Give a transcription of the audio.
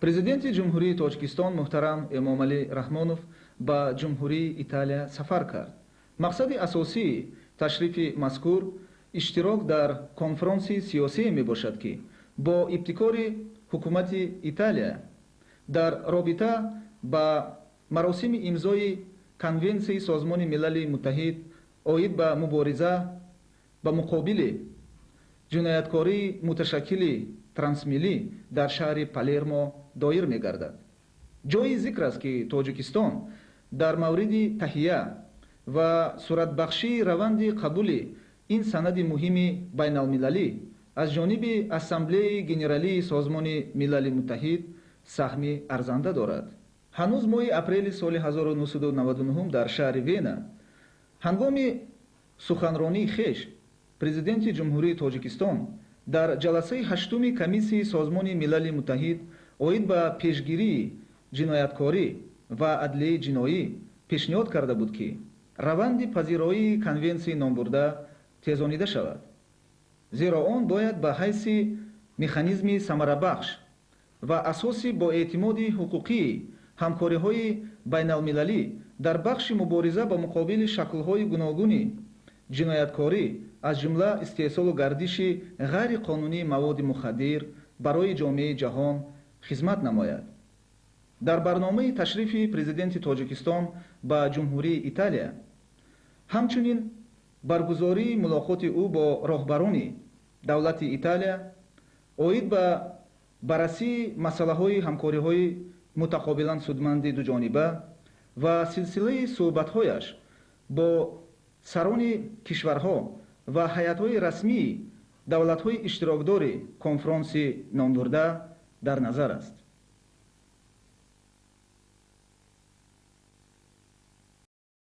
Президенти Ҷумҳурии Тоҷикистон муҳтарам Эмомалӣ Раҳмонов ба Ҷумҳурии Италия сафар кард. Мақсади асосии ташрифи мазкур иштирок дар конфронси сиёсие мебошад, ки бо ибтикори ҳукумати Италия дар робита ба маросими имзои Конвенсияи Созмони Милали Муттаҳид оид ба мубориза ба муқобили ҷинояткории муташаккили трансмиллӣ дар шаҳри Палермо доир мегардад. Ҷои зикр аст, ки Тоҷикистон дар мавриди таҳия ва суратбахшии раванди қабули ин санади муҳими байналмилалӣ аз ҷониби Ассамблеяи Генералии Созмони Милали Муттаҳид саҳми арзанда дорад. Ҳанӯз моҳи апрели соли 1999 дар шаҳри Вена ҳангоми суханронии хеш Президенти Ҷумҳурии Тоҷикистон дар ҷаласаи ҳаштуми Комиссияи Созмони Милали Муттаҳид оид ба пешгирии ҷинояткорӣ ва адлияи ҷиноӣ пешниҳод карда буд, ки раванди пазироии конвенсияи номбурда тезонида шавад, зеро он бояд ба ҳайси механизми самарабахш ва асоси боэътимоди ҳуқуқии ҳамкориҳои байналмилалӣ дар бахши мубориза ба муқобили шаклҳои гуногуни ҷинояткорӣ, аз ҷумла истеҳсолу гардиши ғайриқонунии маводи мухаддир, барои ҷомеаи ҷаҳон хизмат намояд. Дар барномаи ташрифи Президенти Тоҷикистон ба Ҷумҳурии Италия ҳамчунин баргузории мулоқоти ӯ бо роҳбарони давлати Италия оид ба баррасии масъалаҳои ҳамкориҳои мутақобилан судманди дуҷониба ва силсилаи суҳбатҳояш бо сарони кишварҳо ва ҳайатҳои расмии давлатҳои иштирокдори конфронси номбурда дар назар аст.